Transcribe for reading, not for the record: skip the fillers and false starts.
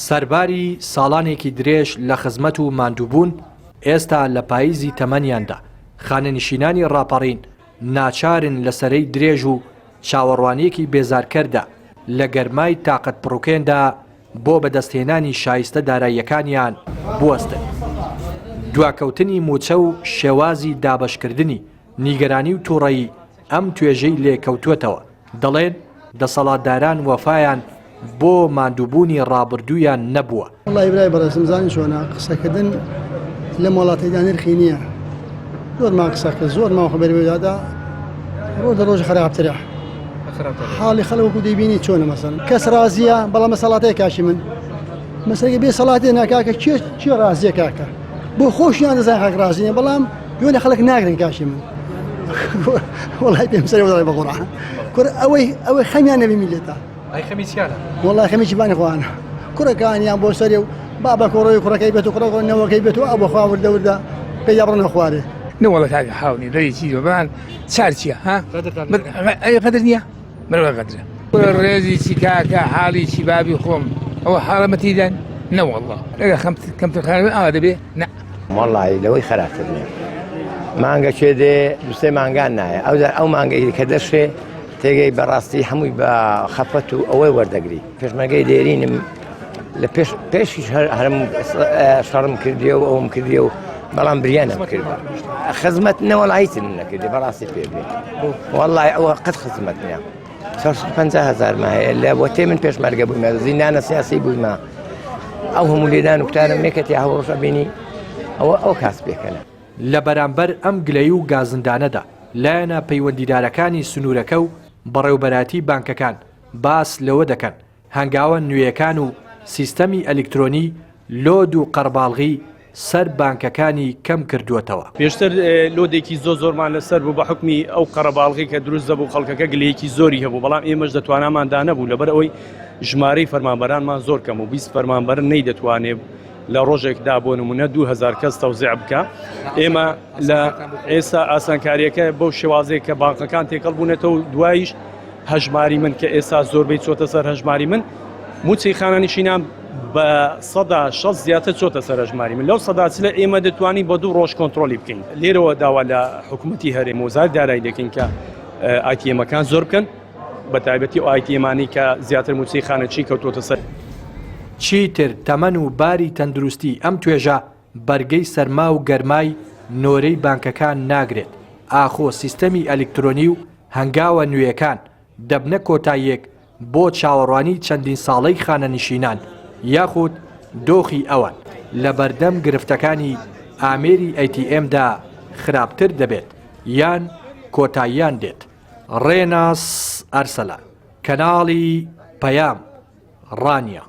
سەرباری ساڵانێکی درێژ لە خزمەت و ماندووبوون، ئێستا لە پاییزی تەمەنیاندا، خانەنشینانی ڕاپەڕین ناچارن لە سەرەی درێژ و چاوەڕوانییەکی بێزارکەردا لە گەرمای تاقەتپڕوکێندا بۆ بەدەستهێنانی شایستە داراییەکانیان بوەستن. دواکەوتنی مووچە و شێوازی دابەشکردنی، نیگەرانی و تووڕەیی ئەم توێژەی لێ کەوتووەتەوە، دەڵێن دەسەڵاتداران وەفایان بۆ ماندووبوونی ڕابردوویان نەبووە. وەڵاهی برای بەڕێزم زانی چۆنە قسەکردن لەم وڵاتەدا نرخی نییە زۆرمان قسە کرد زۆرمان خبەری بەدادا ڕۆژ لە ڕۆژ خراپترە حاڵی خەڵک وەکو دەیبینی چۆنە مەسەن کەس ڕازیە بەڵام مەسەڵاتەیە کاشی من مەسەلەکە بێ سەڵاتێ ناکاکە کێ کێ ڕازیە کاکە بۆ خۆشیان دەزان خەڵک ڕازی نیە بەڵام گوێ لە خەڵک ناگرن کاشی من وەڵای پێم سەرە وەڵای بە قورئان کوڕ ئەوەی ئەوەی خەمیان نەبی میلەتە ئەی خەمی چیانە؟ وەڵای خەمی چیبانی خۆیانە کوڕەکانیان بۆ سەرێ و بابە کۆڕۆی کوڕەکەی بێت و کوڕەکە نەوەکەی بێت و ئەو بەخوا وردە وردە پێی بڕنە خوارێ نەوەڵە کاکە حاونی دەری چی بەبان چار چییە ها ئەی قەدر نییە مرۆ قەدرە ڕێزی چی کاکە حاڵی چی بابی خۆم ئەوە حاڵەمەتیدان نەوەڵڵا لەگە کەمتر خانە ئاوا دەبێ نە وەڵی لەوەی خراپتر نییە مانگە چێ دێ دوسێ مانگان نایە ئەو ئەو مانگەی کە دەشێ تێگەی بەڕاستی هەمووی بە خەفەت و ئەوەی وەردەگری پێشمەگەی دێرینم لە پێش پێشیش هەرم شەڕم کردی و ئەوم کردی و بەڵام بریانم کرد خزمەت نەوەڵایتن نەکردی بەڕاستی پێ بێ وەڵی ئەوە قەت خزمەت نییە 450 هزار ما هەیە لە وەتێ من پێشمەرگە بوومە زیندانە سیاسی بوومە ئەو هەموو لێدان و کوتانم نەکەتی هەوڕۆژە بینی ئەوە ئەو کاس پێکەنە. لە بەرامبەر ئەم گلەیی و گازندانەدا، لایەنە پەیوەندیدارەکانی سنوورەکە و بەڕێوبەرایەتی بانکەکان باس لەوە دەکەن، هەنگاوە نوێیەکان و سیستەمی ئەلیکترۆنی لۆد و قەرباڵغی سەر بانکەکانی کەم کردووەتەوە. پێشتر لۆدێکی زۆر زۆرمان لەسەر بوو بە حوکمی ئەو قەرەباڵغی کە دروست دەبوو خەڵکەکە گلەیەکی زۆری هەبوو بەڵام ئێمەش دە تواناماندا نەبوو لەبەر ئەوەی ژمارەی فەرمانبەرانمان زۆر کەم و 20 فەرمانبەر نەیدەتوانێ لە ڕۆژێکدا بۆ نمونە 2000 کەس تەوزیع بکە ئێمە لە ئێستا ئاسانکاریەکە بەو شێوازێک کە بانقەکان تێکەڵ بوونەتەوە و دواییش هەژماری من کە ئێستا زۆربەی چۆتە سەر هەژماری من موچەی خانەنشینان بە سەدا 60 زیاتر چۆتە سەر هەژماری من لەو سەدا چلە ئێمە دەتوانین بە دوو ڕۆژ کۆنتترۆلی بکەین لێرەوە داوا لە حکوومەتی هەرێم وەزارەتی دارایی دەکەین کە ATM ەکان زۆر بکەن بە تایبەتی ئەو ATM انەی کە زیاتر موچەی خانەنشین کەوتووەتە سەر. چیتر تەمەن و باری تەندروستی ئەم توێژە بەرگەی سەرما و گەرمای نۆرەی بانکەکان ناگرێت، ئاخۆ سیستەمی ئەلیکترۆنی و هەنگاوە نوێیەکان دەبنە کۆتاییەک بۆ چاوەڕوانی چەندین ساڵەی خانەنشینان یاخود دۆخی ئەوان لەبەردەم گرفتەکانی ئامێری ATM دا خراپتر دەبێت یان کۆتاییان دێت. ڕێناس ئەرسەلان، کەناڵی پەیام، ڕانیە.